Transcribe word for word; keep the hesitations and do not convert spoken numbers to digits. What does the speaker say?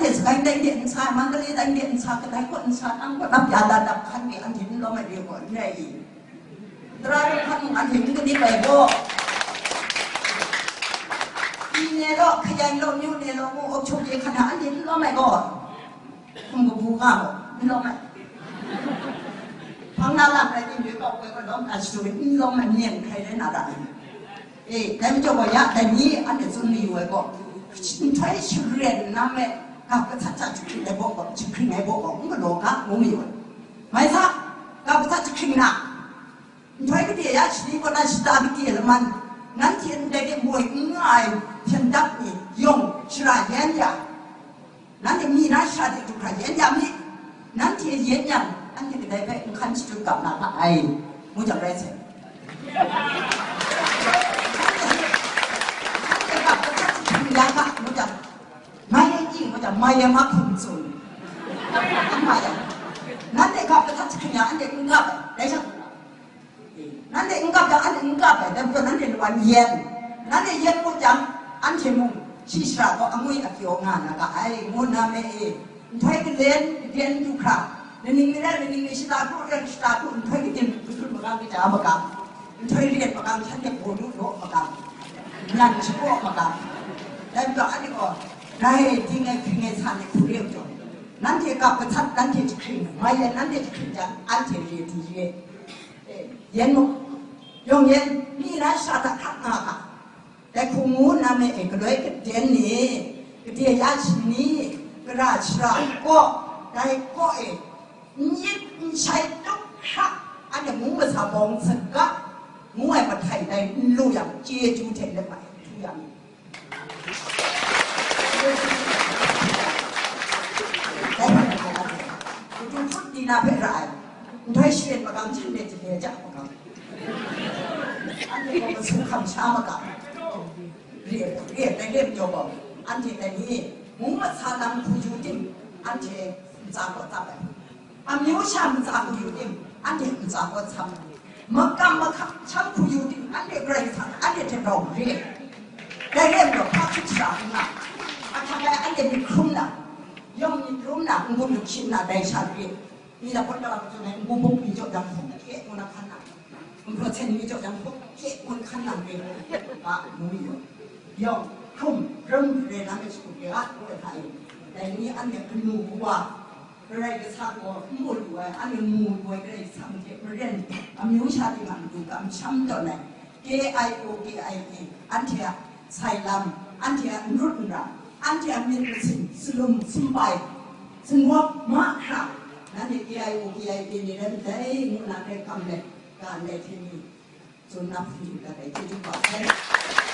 Sakai tai de n sa, Mandalay tai de n sa, kadai kaw n sa, ang kaw dap ya la dap hkan mi anhte n lawm ai re gaw n rai i? Tara rai hkan mung anhte n kanip ai gaw, pyi ne law, hkayan law, myu ne law, mu awk chuk ye hkan na anhte n lawm ai gaw, hkum kabu nga gaw n lawm ai. Hpang na lam rai timung, kau koi gaw lawm na shadu n lawm ai, myen hkrai rai na ra ai. E, dai majaw gaw ya, dai ni anhte tsun mayu ai gaw, nhtoi sharen na me, ga gasat hta jahkring ai baw gaw, jahkring ai baw gaw, n galaw ga, ngu mayu ai. Mai sa, ga gasat jahkring na, nhtoi gade ya shani kaw na shata gade laman, nanhte ndai de moi n nga ai hpyen dap ni, yawng shara yan ya, nanhte mi na sha de du hkra yen ya mi, nanhte yen yang, anhte kadai hpe n hkan shadut kap na ga ai, ngu jang rai sai. Nanhte ga hkan shadut ya ga, ngu jang, mai yang i, ngu jang, mai yang ma hkum tsun. Mai yang. Nanhte ga hkan shadut ya, anhte n ga ai, dai shang. Nanhte n kap yang, anhte n kap ai, dai majaw nanhte lwan yen. Nanhte yen mut yang, anhte mung shi shara gaw angwi apyaw nga na ga ai, ngu na me e. Nhtoi galen, galen du hkra, laning ni rai, laning ni shata hku, ren shata hku, nhtoi kadim, kadun magam, kaja magam, nhtoi ren magam, shanhte baw lu law magam, nyan shapraw magam. Dai majaw anhte gaw, rai, ding ai, hpring ai, san ai, hku re majaw, nanhte kap gasat, nanhte jahkring, mai yan nanhte jahkring jang, anhte re du re. Yen muk, yawng yen, mi na sha hta hkrak nga ga, dai hku ngu na me e, galoi kaden ni, gade ya shani, gara shara kaw, dai kaw e, n yit n shai tup hkrak, anhte mung masa bawng saga, ngu ai mahtai dai n lu yang, chyeju hte lep ai, htu ya mi. Dai hpe rai ai, Kajuhput ni na hpe ra ai, nhtoi sharen magam, shanhte jale ja magam, anhte gaw masum hkam sha magam, re, re, dai re majaw gaw, anhte dai ni, mung masa lam hku yu tim, anhte ntsa kaw tsap ai. Amyu sha ntsa hku yu tim, anhte ntsa kaw tsap. Makam mahkam hkyam hku yu tim, anhte Karai Kasang anhte hte rau re. Dai re ai majaw, hpa hkrit shara n nga. Ahtang e anhte myit hkrum na, yawng myit hkrum na, n-gun lu hkyin na, dai sha re. Ni labaw la ai majaw, n-gun buk ni jaw jang, hpuk kye ngu na hkan na. N-gun hpyen ni jaw jang, hpuk kye ngu hkan na re. A, ngu mi yaw. Yawng hkrum, hkrum re na me shagu re a, ngu ai hta e. Dai ni anhte kanu kawa, Karai Kasang gaw n mu lu ai, anhte mu lu ai Karai Kasang hte maren, amyu sha ting a matu kamsham tawn ai, K I O, K I A, anhte a sai lam, anhte a n rut n ra, anhte a myit masin, salum, sumpai, singwap mahkra, nanhte K I O, K I A ni rai ndai ngu na hpe kam let, ga ndai hte ni, tsun na hpung yu dat ai, chyeju kaba sai.